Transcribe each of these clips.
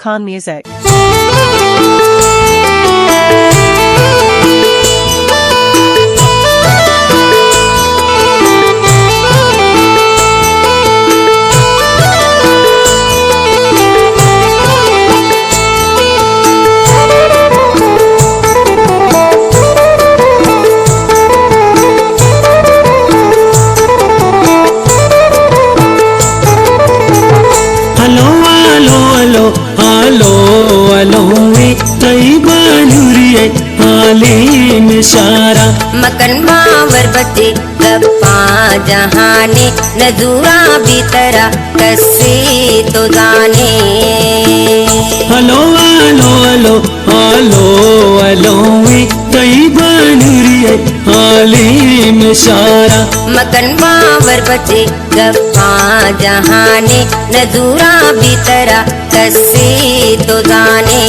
Khan Music. Hello, hello, hello, hello, hello, وے تئی بانوری ءِ حالے مشارا۔ مکن باور بچے گپاں جہانے، نزوراں بی ترا کسے تو زانے۔ Hello, hello, hello, hello, hello, وے تئی بانوری ءِ حالے مشارا۔ مکن باور بچے گپاں جہانے، نزوراں بی ترا کسے تو زانے۔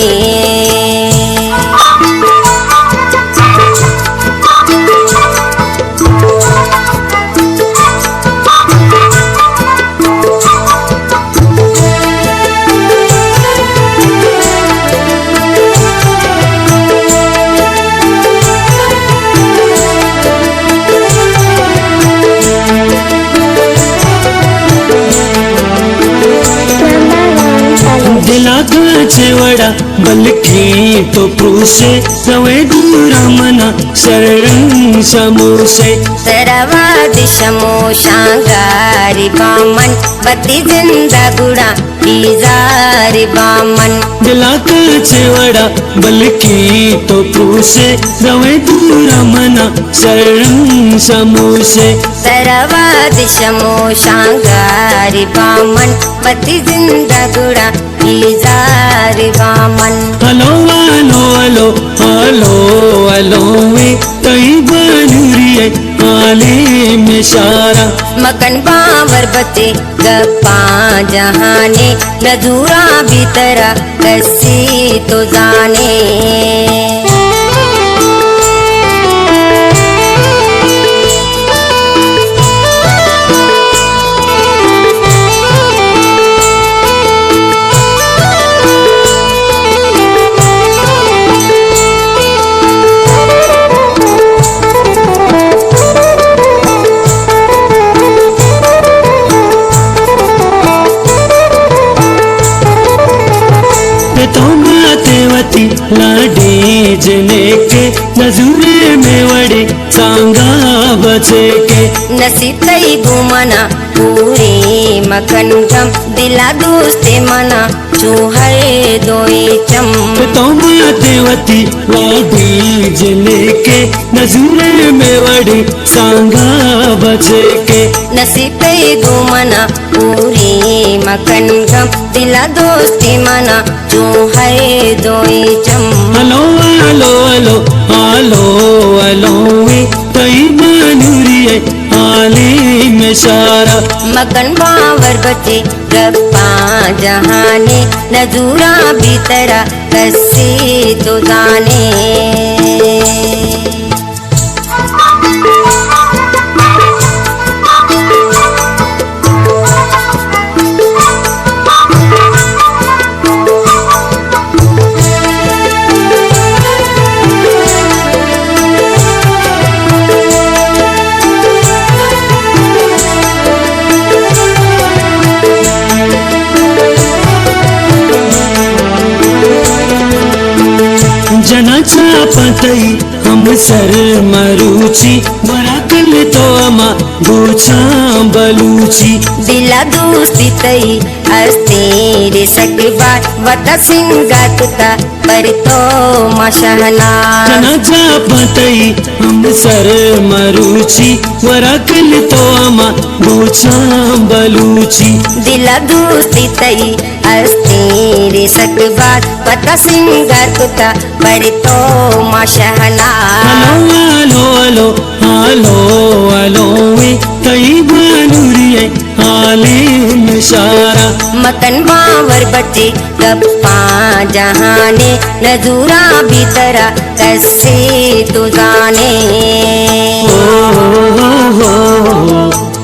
دلا گاچے وڑا بلکیں تو پروشے، روے دورا منا شررنگ شموشے۔ ترا وہد شموشاں گاری بامن، وتی زندہ گڑا بیزار بامن۔ دلا گاچے وڑا بلکیں تو پروشے، روے دورا منا شررنگ شموشے۔ ترا وہد شموشاں گاری بامن، وتی زندہ گڑا بیزار بامن۔ Hello, hello, hello, hello, hello, وے تئی بانوری ءِ حالے مشارا۔ مکن باور بچے گپاں جہانے، نزوراں بی ترا کسے تو زانے۔ پہ تو ماتے وتی لاڈی جنیکے، نزورے میں وڑی سانگا بچے کے۔ نصیب تئی گوں منا پوری مکن گم، دلا دوست منا چو ہر دوئی چم۔ تو ماتے وتی لاڈی جنیکے، نزورے میں وڑی سانگا بچے کے۔ نصیب تئی گوں منا پوری مکن گم، دلا دوست منا چو ہر دوئی چم۔ Hello, hello, hello, hello, hello, وے تئی بانوری ءِ حالے مشارا۔ مکن باور بچے گپاں جہانے، نزوراں بی ترا کسے تو زانے۔ جناں چاپاں تئی ہمسر مروچی، ورا کل تو ہما گوچاں بلوچی۔ دلا دوستی تئی ہستیں رسک بار، وتا سنگار کتا پر تو ما شہناز۔ جناں چاپاں تئی ہمسر مروچی، ورا کل تو ہما گوچاں بلوچی۔ دلا دوستی تئی ہستیں رسک بار، وتا سنگار کتا پر تو ما Shahnaz. Hello, hello, hello, hello, hello, وے تئی بانوری ءِ حالے مشارا۔ مکن باور بچے گپاں جہانے، نزوراں بی ترا کسے تو زانے۔ او ہو ہو ہو۔